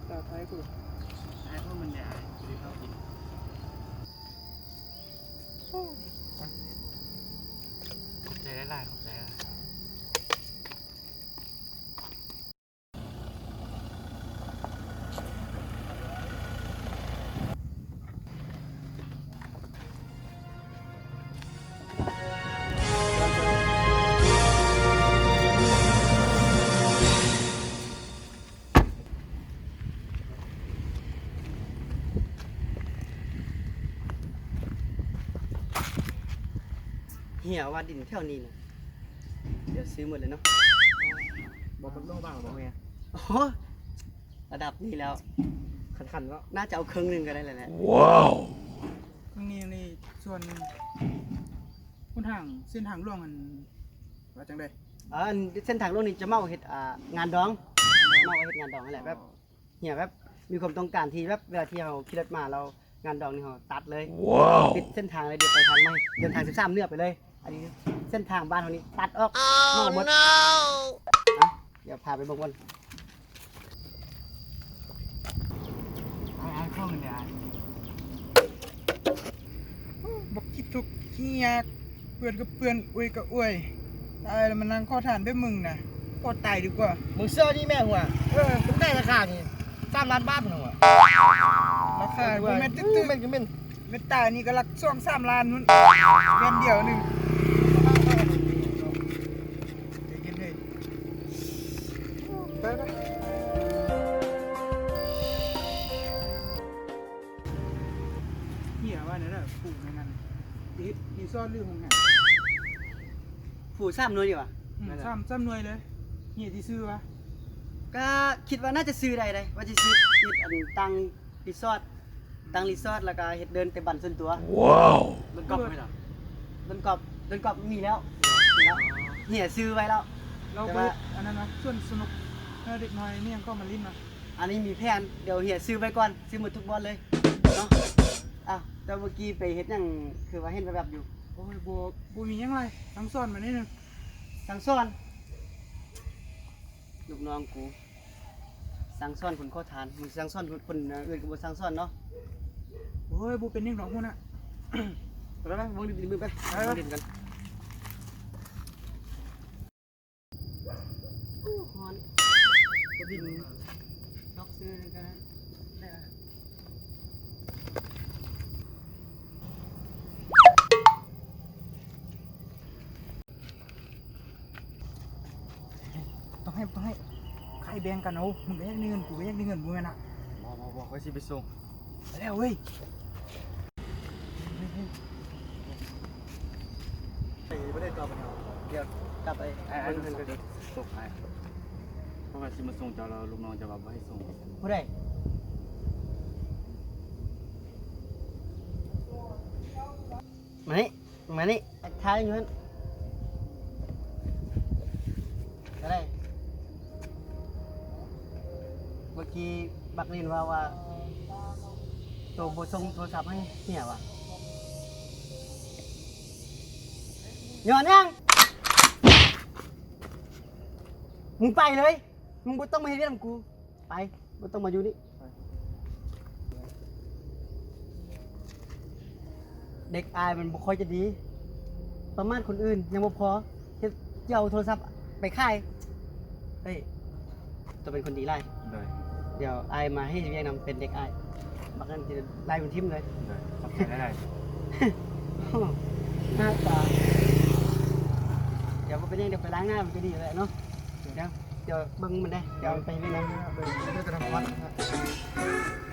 ຕາໄທພຸ້ນ ໄທພຸ້ນມັນແດ່ ໄປເຂົ້າກິນ. ຂອບໃຈຫຼາຍໆ ຂອບໃຈຫຼາຍ. ເຫຍວ່າດິນແຖວນີ້ນະ ດຽວຊື້ໝົດເລີຍເນາະ. ບໍ່ເປັນໂລບາງບໍ່ແມ່ນ? ໂອ້ ລະດັບນີ້ແລ້ວ ຄັນໆເນາະ ໜ້າຈະເອົາເຄິ່ງໜຶ່ງກໍໄດ້ແລ້ວແຫຼະ. ວ້າວ ເຄິ່ງນີ້ ນີ້ສ່ວນຫົນທາງ ເສັ້ນທາງຫຼວງ ອັນ ວ່າຈັ່ງໃດ? ອ່າ ອັນເສັ້ນທາງຫຼວງນີ້ຈະເໝົາເຮັດ ອ່າ ງານດອງ ເໝົາເຮັດງານດອງຫັ້ນແຫຼະ ແບບ ອໍ ເຫຍແບບມີຄວາມຕ້ອງການທີ່ແບບເວລາທີ່ເຮົາຂີ່ລົດມາແລ້ວງານດອງນີ້ເຮົາຕັດເລີຍ. ວ້າວ ປິດເສັ້ນທາງເລີຍ ດຽວໄປທາງໃໝ່ ເດີນທາງສິບສາມເໜືອໄປເລີຍ. ອັນນີ້ເສັ້ນທາງບ້ານເຮົານີ້ຕັດອອກ ໂອ້ ເໝົາໝົດ. ໂນ ອ່ະ ດຽວພາໄປເບິ່ງກ່ອນ. ອ້າຍ ອ້າຍ ຂໍເງິນແດ່ອ້າຍ. ໂອ້ ບັກຂີ້ທຸກຂີ້ຍາກ ເປື້ອນກໍເປື້ອນ ອວຍກໍອວຍ ຕາຍແລ້ວ ມານັ່ງຂໍທານແບບມຶງນະ ພໍຕາຍດີກວ່າ. ມຶງເຊື່ອນີ້ແມ່ຫົວ. ເອີ ມັນໄດ້ລາຄານີ້ ສາມລ້ານບາດພຸ້ນນະຫົວ. ລາຄາບໍ່ແມ່ນຕຶກໆ ແມ່ນກໍແມ່ນ ແມ່ນຕາຍນີ້ກໍຫຼັກສອງສາມລ້ານພຸ້ນ ແວ່ນດຽວໜຶ່ງ. ໃຈເຢັນເດີ ໄປ ໄປ. ເຫຍວ່າແນວໃດ ປູໃນນັ້ນ ເຮັດຣີສອດຫຼືໂຮງແຮມ? ປູສາມໜ່ວຍດີກວ່າ. ອືມ ແມ່ນແຫຼະ ສາມ ສາມໜ່ວຍເລີຍ. ເຫຍຊິຊື້ຫວາ? ກະຄິດວ່າໜ້າຈະຊື້ໄດ້ເດ້ ວ່າຊິຊື້ເຮັດອັນຕັ້ງຣີສອດ ຕັ້ງຣີສອດ ແລ້ວກະເຮັດເດີ່ນເຕະບານສ່ວນຕົວ. ວ້າວ ໂດນກອບບໍ່ລະ? ໂດນກອບ ໂດນກອບມີແລ້ວ ມີແລ້ວ ເຫຍຊື້ໄວ້ແລ້ວ. ແລ້ວ ແຕ່ວ່າ ອັນນັ້ນນະ ສວນສະໜຸກ ເອີ ເດັກນ້ອຍມີຫຍັງເຂົ້າມາຫຼິ້ນນະ? ອັນນີ້ມີແຜນ ດຽວເຮຍຊື້ໄວ້ກ່ອນ ຊື້ໝົດທຸກບ່ອນເລີຍເນາະ. ອ້າວ ແຕ່ເມື່ອກີ້ໄປເຮັດຫຍັງ ຄືວ່າເຫັນແວບໆຢູ່? ໂອ້ຍ ບໍ່ ບໍ່ມີຫຍັງຫຼາຍ ສັ່ງສອນມາໜ້ອຍໜຶ່ງ. ສັ່ງສອນ? ລູກນ້ອງກູ ສັ່ງສອນຄົນຂໍທານ ມຶງສັ່ງສອນຄົນ ຄົນອື່ນກໍບໍ່ສັ່ງສອນເນາະ. ໂອ້ຍ ບໍ່ເປັນຫຍັງດອກຫົວໜ້າ. ໄປ ໄປ ໄປ ເບິ່ງດິນ ເບິ່ງດິນ ໄປ ໄປ ເບິ່ງດິນກັນ. ໂອ້ ຮ້ອນ ກະບິນ ຊອກຊື້ນັ້ນກະໄດ້ລະ. ຕ້ອງໃຫ້ ຕ້ອງໃຫ້ ໃຫ້ແບ່ງກັນເອົາ ມຶງກະຢາກໄດ້ເງິນ ກູກະຢາກໄດ້ເງິນ ບໍ່ແມ່ນນະ. ບໍ່ ບໍ່ ບໍ່ ຂ້ອຍຊິໄປສົ່ງ. ໄປແລ້ວເວີຍ. ໄປບໍ່ໄດ້ຕໍ່ບັນຫາ ດຽວກັບໄປ ໄອ້ ໄອ້ ໄອ້ ສົ່ງ ສົ່ງ ສົ່ງ ສົ່ງ ອ້າຍ ເພາະວ່າຊິມາສົ່ງເຈົ້າ ແລ້ວລູກນ້ອງເຈົ້າວ່າບໍ່ໃຫ້ສົ່ງ. ຜູ້ໃດ? ມານີ້ ມານີ້ ຖ່າຍຢູ່ຫັ້ນກໍໄດ້. ເມື່ອກີ້ບັກລິນວ່າ ວ່າໂຕບໍ່ສົ່ງໂທລະສັບໃຫ້ເຮຍຫວາ? ຍ້ອນຫຍັງ? ມຶງໄປເລີຍ ມຶງບໍ່ຕ້ອງມາເຮັດວຽກນຳກູ. ໄປ ບໍ່ຕ້ອງມາຢູ່ນີ້. ເດັກອ້າຍມັນບໍ່ຄ່ອຍຈະດີ ປະມາດຄົນອື່ນຍັງບໍ່ພໍ ເຮັດ ຊິເອົາໂທລະສັບໄປຂາຍ. ເອີຍ ໂຕເປັນຄົນດີຫຼາຍ. ໂດຍ. ດຽວອ້າຍມາເຮັດວຽກນຳ ເປັນເດັກອ້າຍ. ບັກນັ້ນຊິໄລ່ມັນຖິ້ມເລີຍ. ໂດຍ. ຂອບໃຈຫຼາຍໆ. ໂອ້ ໜ້າຕາ ດຽວບໍ່ເປັນຫຍັງ ດຽວໄປລ້າງໜ້າມັນກະດີແລ້ວເນາະ. ດຽວ ຈະເບິ່ງມັນໄດ້ ຈະເອົາໄປນີ້ນະ ເບິ່ງເດີ ຕະຫຼາດວັດ.